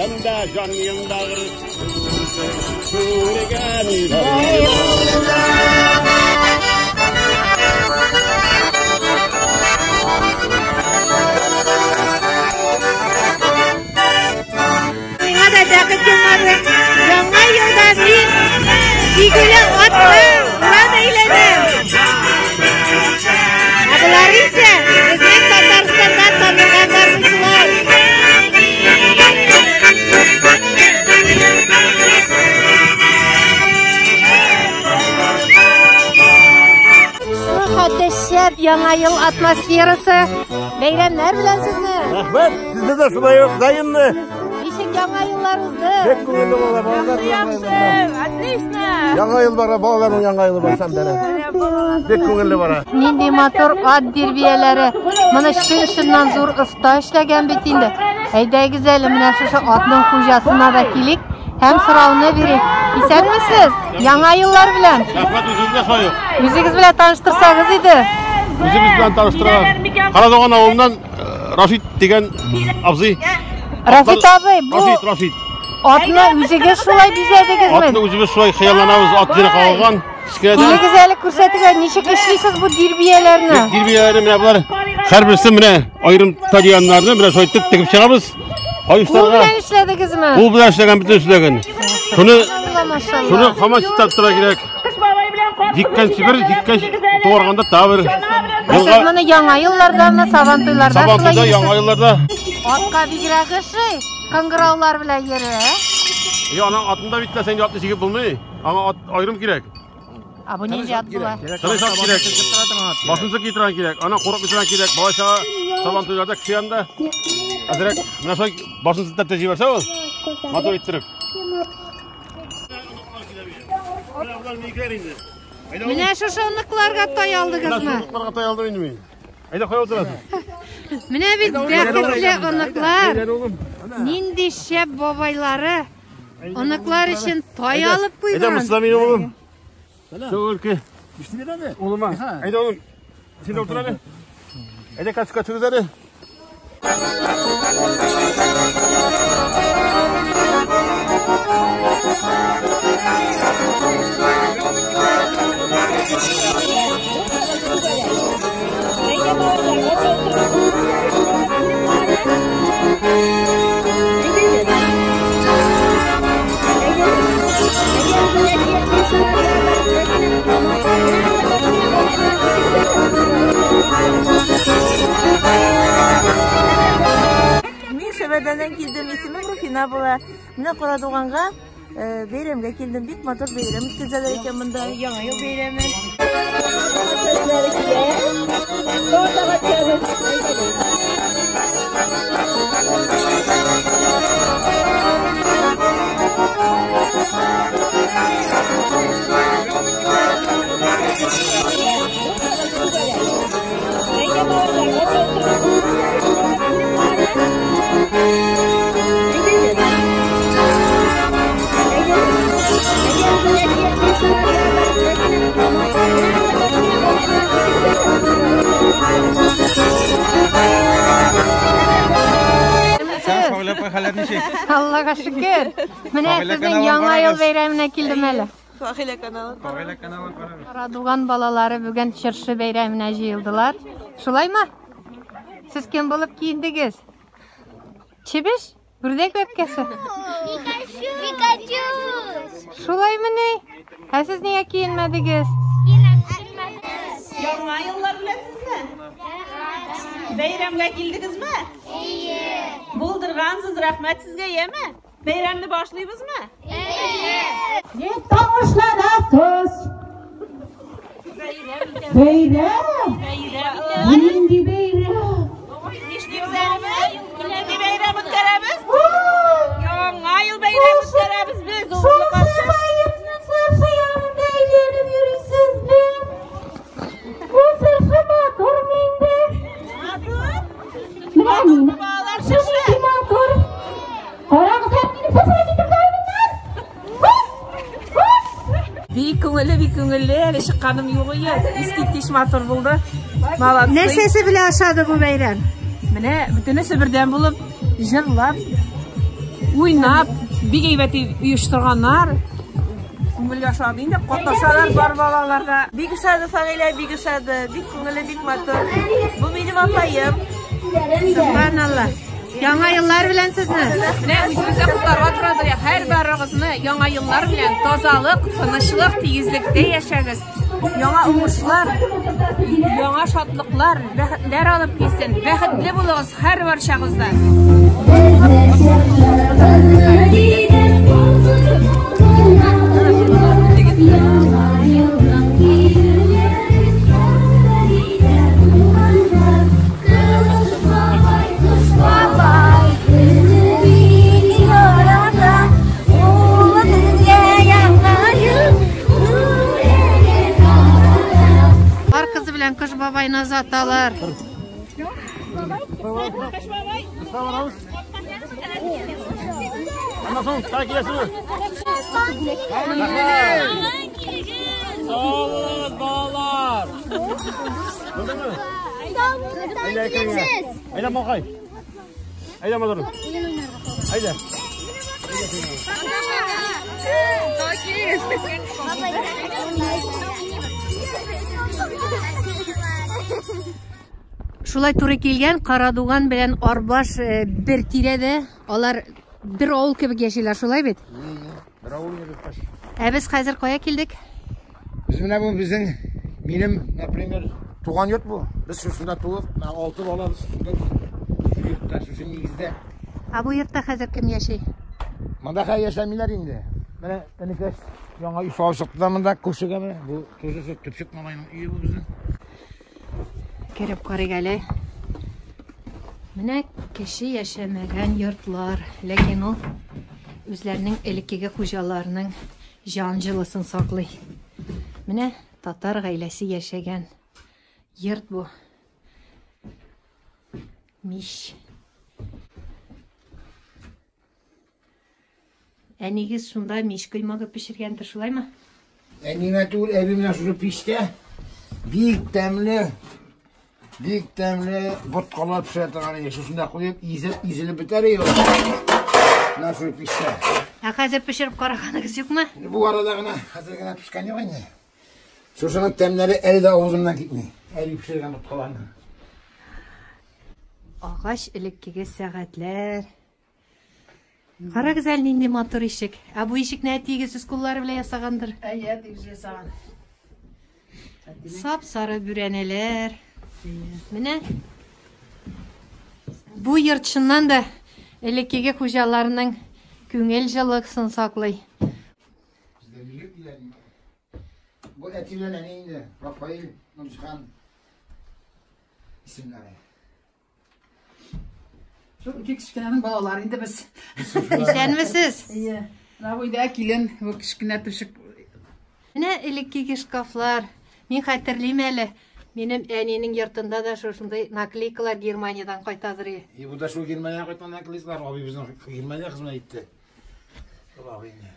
Үлсәм дә җан елдагы күргән. Миңа да бәхет елмады. Яңа елда мин җигүле атта урам әйләнәм. Ә болар исә безнең Татарстанда танылган гармунчылар. Хәтта шәп яңа ел атмосферасы. Бәйрәмнәр белән сезне. Рәхмәт, сезне дә шулай ук взаимно. Ничек яңа еллар узды? Бик күңелле була, балалар. Яхшы, отлично. Яңа ел бара, балаларның яңа елы бар сәмдәре. Бик күңелле бара. Нинди матур ат дирбияләре. Моны чын-чыннан зур оста эшләгән бит инде. Әйдәгез әле менә шушы атның хуҗасына да килик һәм сорауны бирик. Исәнмесез? Яңа еллар белән. Рәхмәт, үзегез дә шулай ук. Үзегез белән таныштырсагыз иде. Үзебез белән таныштыра. Карадуган авылыннан Рашид дигән абзый. Рафит абый, бу Рашид, Рашид. атны үзегез шулай бизәдегезме? Атны үзебез шулай хыялланабыз, ат җире кагылган. Кечкенәдән. Килегез әле күрсәтегез, ничек эшлисез бу дирбияләрне? Дирбияләре менә болар. Һәрберсе менә аерым тадияннарны менә шулай итеп тегеп чыгабыз. Кул Каешларга. белән эшләдегезме? Кул белән эшләгән, бөтен эшләгән. Шуны Алла, машалла. шуны һаман чистартып тора кирәк. Җиккәнче бер, җиккәч туарганда тагы бер. Ә сез Елга моны яңа еллардамы, Сабантуйларда шулай Сабантуйда, йөрисез? яңа елларда. Атка бигрәк ошый, кыңгыраулар белән йөрү, ә? Я, аның атында бит лә син атны җигеп булмый. Аңа ат аерым кирәк. Ә бу нинди ат була? Тыныч ат кирәк. Башын селки торган кирәк. Ана курыкмый торган кирәк. Бала чага Сабантуйларда кеше янында әзрәк менә шулай башын селтәп тә җибәрсә ул, матур иттереп. Менә шушы оныкларга тай Менә алдыгызмы? шул оныкларга тай алдым инде мин. Әйдә, кая утырасың? Менә бит бәхетле оныклар. Әйдә, улым. Нинди шәп бабайлары оныклар өчен тай алып Әйдә, куйган. Муса минем улым. Шул өлке. Улыма. Әйдә, улым. Син дә утыр әле. Әйдә, качка төшегез әле. Мин Шәмәрдәннән килдем, исемем Руфина була. Менә Карадуганга бәйрәмгә килдем. Бик матур бәйрәм үткәзәләр икән монда. Яңа ел бәйрәме. Сәлам, апай, хәлләр ничек? Аллага шөкер. Менә Фагыйлә сезнең каналын яңа ел карагыз. бәйрәменә килдем әле. Фагыйлә каналы. Фагыйлә каналын карагыз. Карадуган балалары бүген чыршы бәйрәменә җыелдылар. Шулаймы? Сез кем булып киендегез? Чебеш? Үрдәк бәбкәсе? Пикачу! Шулаймыни? Ә сез нигә киенмәдегез? Яңа еллар белән сезне. Бәйрәмгә килдегезме? Әйе! Булдыргансыз, рәхмәт сезгә, яме? Бәйрәмне башлыйбызмы? Әйе! Не тавышланасыз? Бәйрәм! Нинди бәйрәм? Нишлибез әле без? Нинди бәйрәм үткәрәбез? Яңа ел бәйрәме үткәрәбез без, уллы карчык. Чыршы янында әйләнеп йөрисезме? Бу чыршы матур инде. Матур. Менә мин. Балалар чыршы. Нинди матур. Карагыз әле минем чыршыны китерде моннан. Бик күңелле, бик күңелле. Әле чыкканым юк иде. Искиткеч матур булды. Молодцы. Нәрсәсе белән ошады бу бәйрәм? Менә бөтенесе бердәм булып җырлап, Уйнап, бик әйбәт оештырганнар. Күңелгә ошады инде, катнашалар бар балалар да. Бик ошады, Фагыйлә, бик ошады. Бик күңелле, бик матур. Бу минем апаем. Субханалла. Яңа еллар белән сезне. Менә үзебездә котларга торадыр я, һәр барыгызны яңа еллар белән тазалык, тынычлык, тигезлектә яшәгез. Яңа уңышлар, яңа шатлыклар, бәхетләр алып килсен. Бәхетле булыгыз һәр барчагыз да. Кар кызы белән Кыш бабайны озаталар. Аннан соң тагы киләсезме? Сау булыгыз, балалар! Булдымы? Әйдә, әкрен. Әйдә, малкай. Әйдә, матурым. Әйдә. Шулай туры килгән, Карадуган белән Арбаш э, бер тирәдә, алар бер авыл кебек яшиләр, шулай бит? Бер авыл кебек. Ә без хәзер кая килдек? Без менә бу безнең минем, например, туган йорт бу. Без шушында туып, менә алты бала без шушында үстек. Шул йортта, шушы нигездә. Ә бу йортта хәзер кем яши? Монда хәзер яшәмиләр инде. Менә энекәш яңа өй салып чыкты да монда күршегә менә. Бу тоже шул төпчек малайның өе бу безнең. Кереп карыйк әле. Менә кеше яшәмәгән йортлар, ләкин ул үзләренең элеккеге хуҗаларының җан җылысын саклый. Менә татар гаиләсе яшәгән йорт бу. Мич. Әнигез шунда мич коймагы пешергәндер, шулаймы? Әниемә түгел, әби менә шушы пичтә бик тәмле, бик тәмле боткалар пешерә торган иде. Шушында куеп, изеп, изелеп бетәр иде ул. Менә шушы пичтә. Ә хәзер пешереп караганыгыз юкмы? Бу арада гына, хәзер генә пешкән юк инде. Шушының тәмнәре әле дә авызымнан китми. Әби пешергән боткаларның. Агач элеккеге сәгатьләр. Карагыз әле нинди матур ишек. Ә бу ишекне әтиегез үз куллары белән ясагандыр. Әйе, әтиебез ясаган. Сап-сары бүрәнәләр. Менә бу йорт чыннан да элеккеге хуҗаларның күңел җылысын саклый. Бу әти белән әни инде, Рафаэль, Нурҗиһан исемнәре. Шул ике кечкенәнең балалары инде без. Исәнмесез? Әйе. Менә бу өйдә килен, бу кечкенә төшек. Менә элеккеге шкафлар. Мин хәтерлим әле. Минем әнинең йортында да шушындый наклейкалар Германиядән кайтадыр. И бу да шул Германиядән кайткан наклейкалар. Абый безнең Германиядә хезмәт итте. Шул абый инде.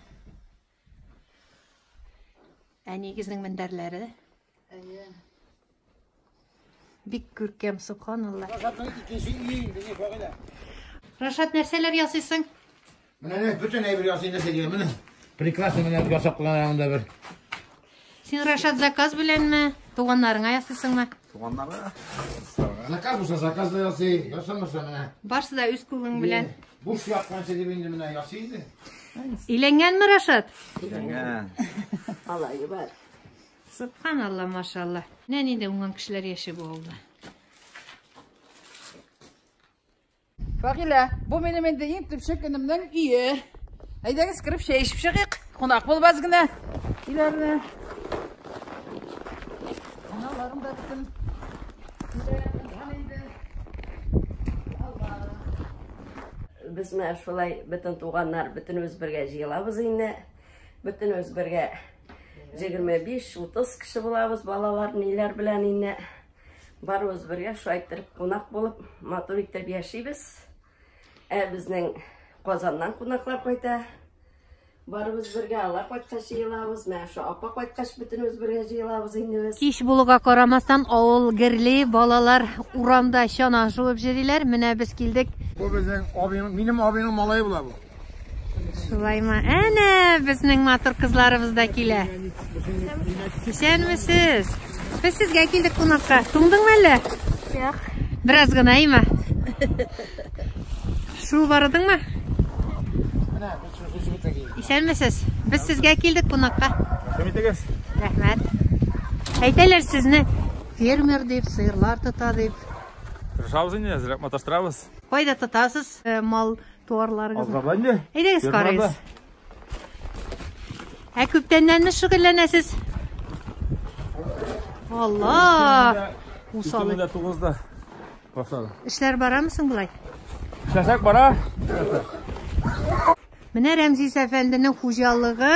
Әнигезнең мендәрләре. Әйе. Бик күркәм, субханалла. Рашатның икенче өе инде, ни фагыйлә. Рашат, нәрсәләр ясыйсың? Менә менә бөтен әйбер ясый нәрсә дигән, менә. Прекрасно менә ясап куйган анда бер. Син Рашат заказ беләнме, туганнарыңа ясыйсыңмы? Туганнарга. Заказ булса заказ да ясый, ясамаса менә. Барсы да үз кулың белән. Буш ятканчы дип инде менә ясый инде. Өйләнгәнме Рашат? Өйләнгән. Алайы бар. Субханалла, машалла. Менә нинди уңган кешеләр яши бу авылда. Фагилә, бу минем инде иң төпчек энемнең өе. Әйдәгез кереп чәй эчеп чыгыйк. Кунак булып аз генә. Өйләренә. Аналарым да бөтен. Без менә шулай бөтен туганнар, бөтенебез бергә җыелабыз инде. Бөтенебез бергә 25-30 кеше булабыз, балалар, ниләр белән инде. Барыбыз бергә шулай иттереп кунак булып, матур итеп яшибез. Ә безнең Казаннан кунаклар кайта. Барыбыз бергә, алар кайткач җыелабыз. Менә шул апа кайткач бөтенебез бергә җыелабыз инде без. Кич булуга карамастан, авыл герли, балалар урамда чана шуып йөриләр. Менә без килдек. Бу безнең абыйның, минем абыйның малае була бу. Шулаймы? Әнә безнең матур кызларыбыз да килә. Исәнмесез. Без сезгә килдек кунакка. Туңдыңмы әллә? Юк. Бераз гына име? Шул барыдыңмы? Исәнмесез. Без сезгә килдек кунакка. Рәхим итегез. Рәхмәт. Әйтәләр сезне фермер дип, сыерлар тота дип. Тырышабыз инде, әзрәк маташтырабыз. Кайда тотасыз э, мал туарларыгызны? Азгырда инде. Әйдәгез карыйбыз. Ә күптәннән шөгыльләнәсез? Алла! Усал. 2009-да башлады. Эшләр барамы соң болай? Эшләсәк бара. Менә Рәмзис әфәнденең хуҗалыгы.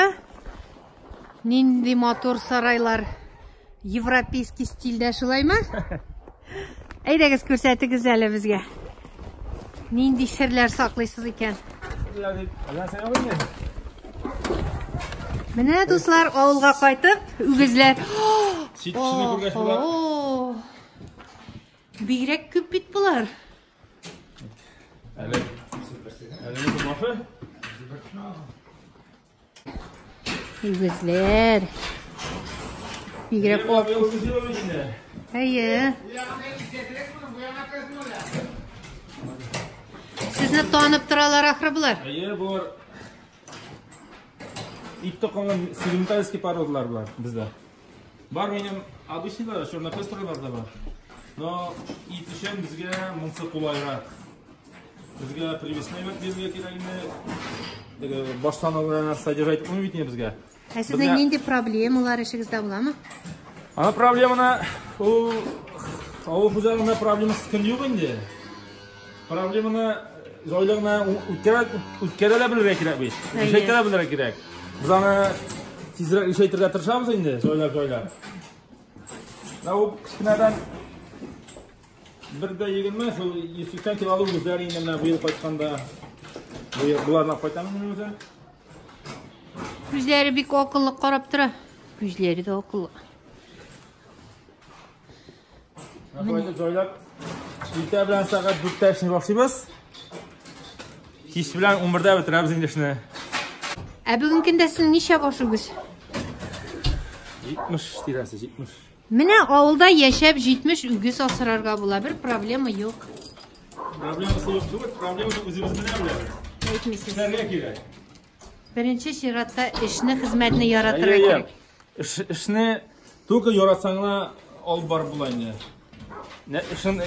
Нинди матур сарайлар. Европейский стильдә шулаймы? Әйдәгез күрсәтегез әле безгә. Нинди серләр саклыйсыз икән? Менә дуслар, авылга кайтып, үгезләр. Чит кешене күргәч болар. Бигрәк күп бит болар. Әле әле башы. Үгезләр. Бигрәк ак. Әйе. Сезне танып торалар ахры болар. Әйе, болар ит токымлы симментальский породалар болар бездә. Бар минем обычныйлар, чернопестрыйлар да бар. Но ит өчен безгә монысы кулайрак. Безгә привесной бирергә кирәк инде. Теге баштан алган нәрсә содержать итми бит инде безгә. Ә сезнең нинди проблемалар эшегездә буламы? Ана проблеманы ул авыл хуҗалыгында проблемасыз көн юк инде. Проблеманы җайлы гына үткәрә үткәрә дә белергә кирәк бит. Ишәйтә дә белергә кирәк. Без аны тизрәк ишәйтергә тырышабыз инде, җайлап-җайлап. Менә ул кечкенәдән бер дә егерме, шул 180 килолы үзләре инде менә быел кайтканда. Быел боларны кайтам инде үзе. Күзләре бик акыллы карап тора. Күзләре дә акыллы. Шулай җайлап иртә белән сәгать 4-тә эшне башлыйбыз. Кич белән 11-дә бетерәбез инде эшне. Ә бүген көндә син ничә баш үгез? 70 тирәсе, 70. Менә авылда яшәп 70 үгез асрарга була, бер проблема юк. Проблемасы юк түгел, проблемасы үзебез белән беләбез. Әйтмисез. Эшләргә кирәк. Беренче чиратта эшне, хезмәтне яратырга кирәк. Эш, эшне только яратсаң гына алып барып була инде. Эшен,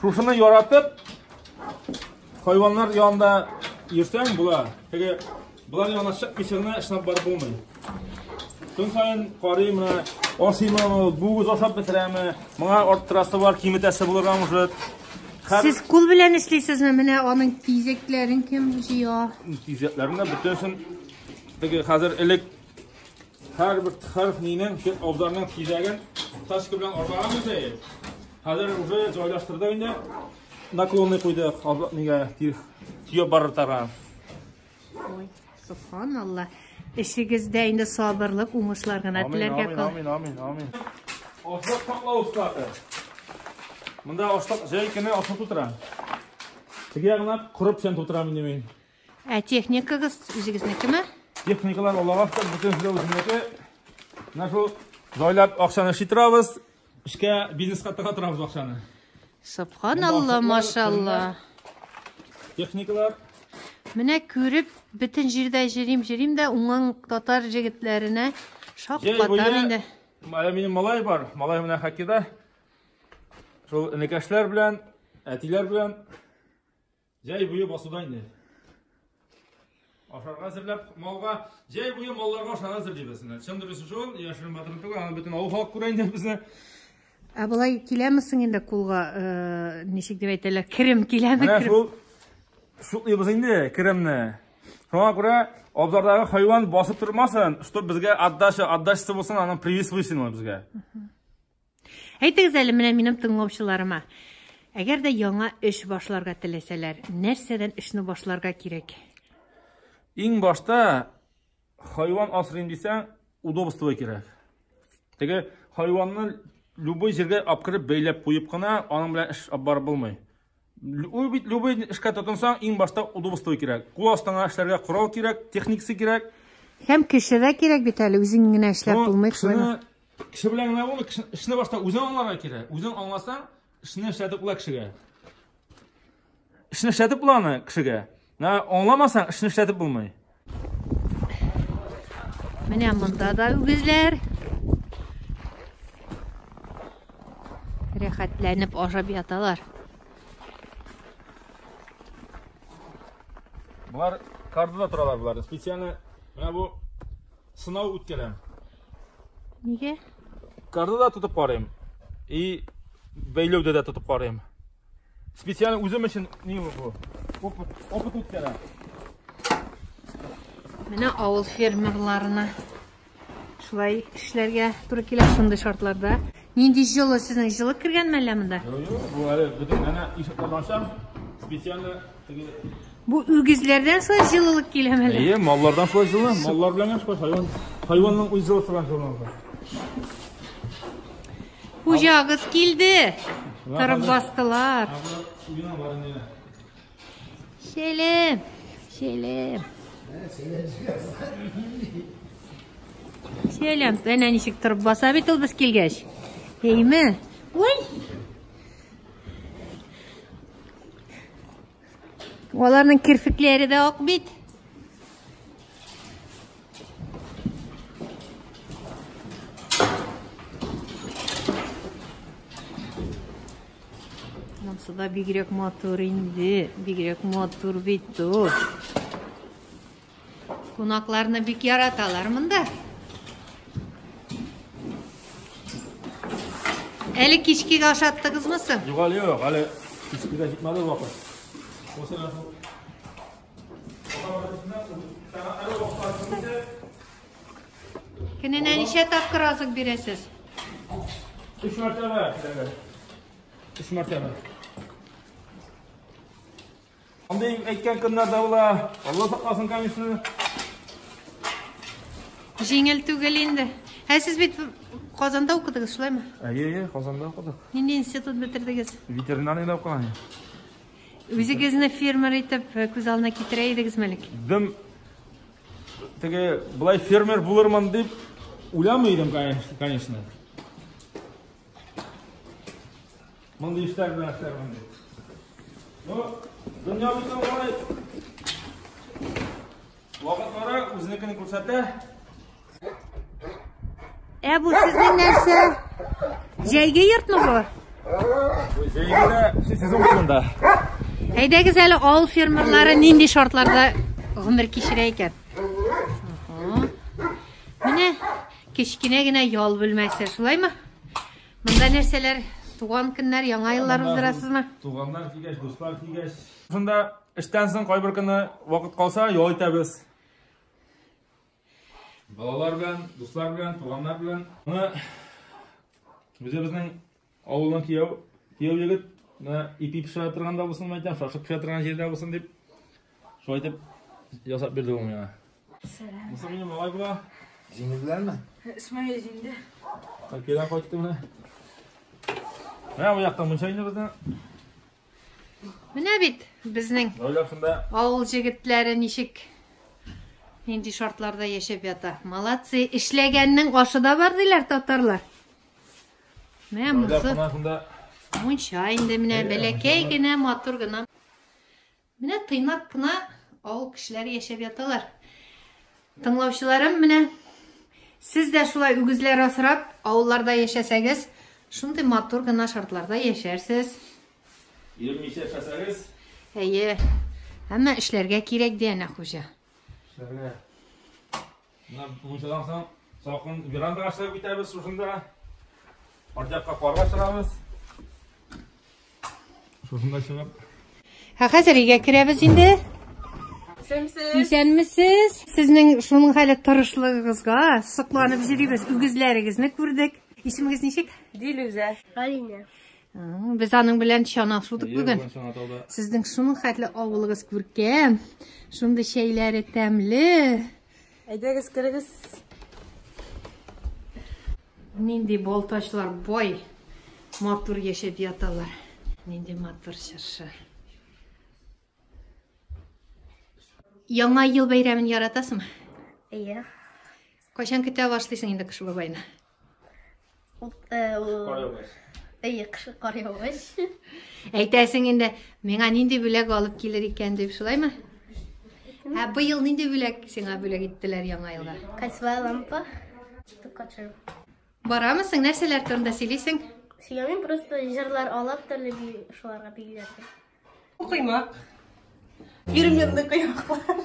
шушыны яратып, хайваннар янында йөрсәң була. Теге болар янына чыкмыйча гына эшләп барып булмый. Көн саен карыйм менә, ашыймы, бугыз ашап бетерәме, моңа арттырасы бар, киметәсе булырга может. Сез кул белән эшлисезме? Менә аның тизәкләрен кем җыя? Тизәкләрен дә бөтенесен теге хәзер элек һәрбер һәр нинең абзарның тизәген тачка белән арбага иде. Хәзер уже җайлаштырдык инде. Наклонный куйдык, нигә төяп барыр тара. Ой, субханалла. Эшегездә инде сабырлык, уңышлар гына теләргә кала. Амин, амин, амин. Ашлык саклау склады. Монда ашлык җәй көне ашлык тутыра. Теге ягына коры печән тутырам инде мин. Ә техникагыз үзегезнекеме? Техникалар Аллага шөкер, бөтенесе дә үземнеке. Менә шул җайлап акчаны эшли торабыз. Эшкә, бизнеска тыга торабыз акчаны. Субханалла, машалла. Техникалар. Менә күреп, бөтен җирдә җөрим, җөрим дә уңган татар җегетләренә шаккатам инде. Әле минем малай бар, малай менә хоккейда. Шул энекәшләр белән, әтиләр белән җәй буе басуда инде. Ашарга әзерләп, малга, җәй буе малларга ашарга әзерлибез. Чын дөресе шул, яшерен батырын түгел, аны бөтен авыл халык күрә инде безне. Ә болай киләме соң инде кулга, э, ничек дип әйтәләр, керем киләме? Менә шул шутлыйбыз инде керемне. Шуңа күрә абзардагы хайван басып тормасын, чтоб безгә отдача, отдачасы булсын, аның привес булсын ул безгә. Әйтегез әле менә минем тыңлаучыларыма. Әгәр дә яңа эш башларга теләсәләр, нәрсәдән эшне башларга кирәк? Иң башта хайван асрыйм дисәң, удобство кирәк. Теге хайванны любой җиргә алып кереп бәйләп куеп кына, аның белән эш алып барып булмый. Ул бит любой эшкә тотынсаң, иң башта удобство кирәк. Кул астыңа эшләргә корал кирәк, техникасы кирәк. Һәм кеше дә кирәк бит әле, үзең генә эшләп булмый, шулаймы? Кеше белән генә булмый, эшне башта үзең аңларга кирәк. Үзең аңласаң, эшне эшләтеп була кешегә. Эшне эшләтеп була аны кешегә. Менә аңламасаң, эшне эшләтеп булмый. Менә монда да үгезләр. Рәхәтләнеп ашап яталар. Болар кардыда торалар болар. Специально менә бу сынау үткәрәм. Нигә? Кардыда тотып карыйм. И бәйләүдә дә тотып карыйм. Специально үзем өчен ни бу? Опыт, опыт үткәрәм. Менә авыл фермерларына шулай эшләргә туры килә шундый шартларда. Нинди җылы сезнең җылы кергәнме әллә монда? Юк, юк, бу әле бөтен әнә ишекләрне ачам. Специально теге Бу үгезләрдән шулай җылылык киләме әллә? Әйе, маллардан шулай җылы, маллар белән шулай хайван, хайванның үз җылысы белән җылынабыз. Хуҗагыз килде. Торып бастылар. Сәлам. Сәлам. Сәлам. Әнә ничек торып баса бит ул без килгәч. Әйме? Ой. Аларның керфекләре дә ак бит. Монсы да бигрәк матур инде, бигрәк матур бит ул. Кунакларны бик яраталар монда. Әле кичкегә ашаттыгызмы соң? Юк әле, юк, әле кичкегә җитмәде вакыт. Көненә ничә тапкыр азык бирәсез? Өч мәртәбә. Өч мәртәбә. Андый әйткән көннәр дә була. Алла сакласын, конечно. Җиңел түгел инде. Ә сез бит Казанда укыдыгыз, шулаймы? Әйе, әйе, Казанда укыдык. Нинди институт бетердегез? Ветеринарийда укыган. Үзегезне фермер итеп э, күз алдына китерә идегезме элек? Дым теге былай фермер булырмын дип уйламый идем, конечно. Мондый эшләр белән эшләрмен дип. Ну, дөнья бит алай. Вакыт бара, үзенекен күрсәтә. Ә бу сезнең нәрсә? Җәйге йортмы бу? Бу җәйге дә сезон турында. Әйдәгез әле авыл фермерлары нинди шартларда гомер кичерә икән. Менә кечкенә генә ял бүлмәсе, шулаймы? Монда нәрсәләр, туган көннәр, яңа еллар уздырасызмы? Туганнар килгәч, дуслар килгәч. Шунда эштән соң кайбер көнне вакыт калса, ял итәбез. Балалар белән, дуслар белән, туганнар белән. Моны үзебезнең авылның кияү, кияү егет, менә ипи пешерә торган да булсын, әйтәм, шашлык пешерә торган җирдә булсын дип, шулай итеп ясап бирде ул миңа. Бусы минем малай була. Җиңделәрме? Исмәгыйль җиңде. Хоккейдан кайтты менә. Менә бу якта мунча инде безнең. Менә бит безнең авыл җегетләре ничек нинди шартларда яшәп ята. Молодцы, эшләгәннең ашы да бар диләр татарлар. Менә монысы мунча инде менә бәләкәй генә, матур гына. Менә тыйнак кына авыл кешеләре яшәп яталар. Тыңлаучыларым, менә сез дә шулай үгезләр асрап, авылларда яшәсәгез, шундый матур гына шартларда яшәрсез. Йөрмичә яшәсәгез? Әйе. Әмма эшләргә кирәк ди әнә хуҗа. Эшләргә. Менә мунчадан соң салкын верандага чыгып китәбез шушында. Арт якка карга чыгабыз. Шушында чыгып. Ә хәзер өйгә керәбез инде. Исәнмесез. Исәнмесез. Сезнең шуның хәле тырышлыгыгызга сокланып йөрибез. Үгезләрегезне күрдек. Исемегез ничек? Дилүзә. Алина. Без аның белән чана шудык бүген. Сезнең шуның хәтле авылыгыз күркәм, шундый чәйләре тәмле. Әйдәгез, керегез. Нинди балтачлар бай, матур яшәп яталар. Нинди матур чыршы. Яңа ел бәйрәмен яратасыңмы? Әйе. Кайчан көтә башлыйсың инде Кыш бабайны? Әйе, кыш кар яугач. Әйтәсең инде, миңа нинди бүләк алып килер икән дип, шулаймы? Ә быел нинди бүләк сиңа бүләк иттеләр Яңа елга? Кольцевая лампа. Тикка төшереп. Барамысың? Нәрсәләр турында сөйлисең? Сөйләмим, просто җырлар алып, төрле шуларга билгеләргә. Коймак. Фирменный коймаклар.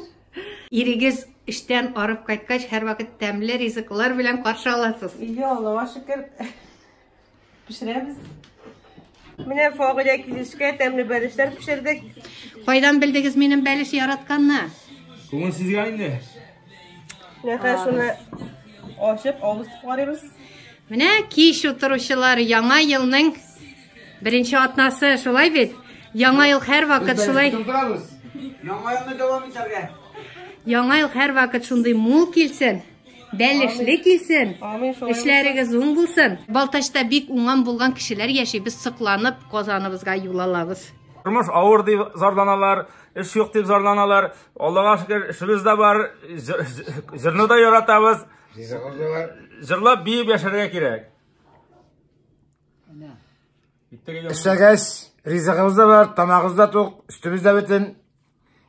Ирегез эштән арып кайткач, һәрвакыт тәмле ризыклар белән каршы аласыз. Иә, Аллага шөкер. Пешерәбез. Менә Фагыйлә килешкә тәмле бәлешләр пешердек. Кайдан белдегез минем бәлеш яратканны? Күңел сизгән инде. Менә хәзер шуны ачып, авыз итеп карыйбыз. Менә кич утыручылар яңа елның беренче атнасы, шулай бит? Яңа ел һәрвакыт шулай. Яңа елны дәвам итәргә. Яңа ел һәрвакыт шундый мул килсен, бәлешле килсен. Амин, шулай Эшләрегез уң булсын. Балтачта бик уңган булган кешеләр яши. Без сокланып Казаныбызга юл алабыз. Тормыш авыр дип зарланалар, эш юк дип зарланалар. Аллага шөкер, эшебез дә бар, җырны да яратабыз. Ризыгыбыз да бар. Җырлап биеп яшәргә кирәк. Эшләгәч, ризыгыбыз да бар, тамагыбыз да тук, өстебез дә бөтен.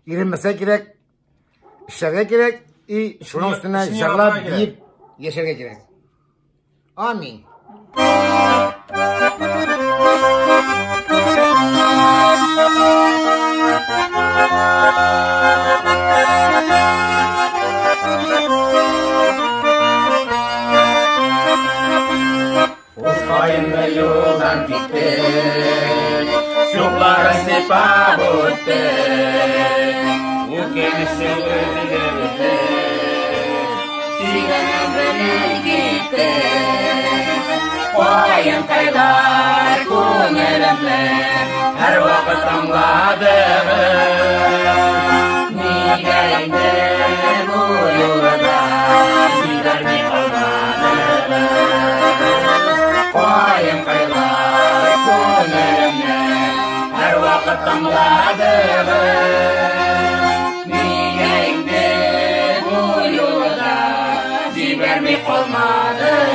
Иренмәсә кирәк, эшләргә кирәк, и шуның өстенә Эшне җырлап, яратырга кирәк. биеп яшәргә кирәк. Амин. Каенлы юлдан киттек, Чуклары сыйпап үттек. Үкенече үзегебезне, Сөйгәнем белеп киттек. Каенкайлар күңелемне Һәрвакыт аңладыгыз. Нигә инде бу юлда җибәрми калмадыгыз? Каенкайлар күңелемне һәрвакыт аңладыгыз. Нигә инде бу юлда җибәрми калмадыгыз?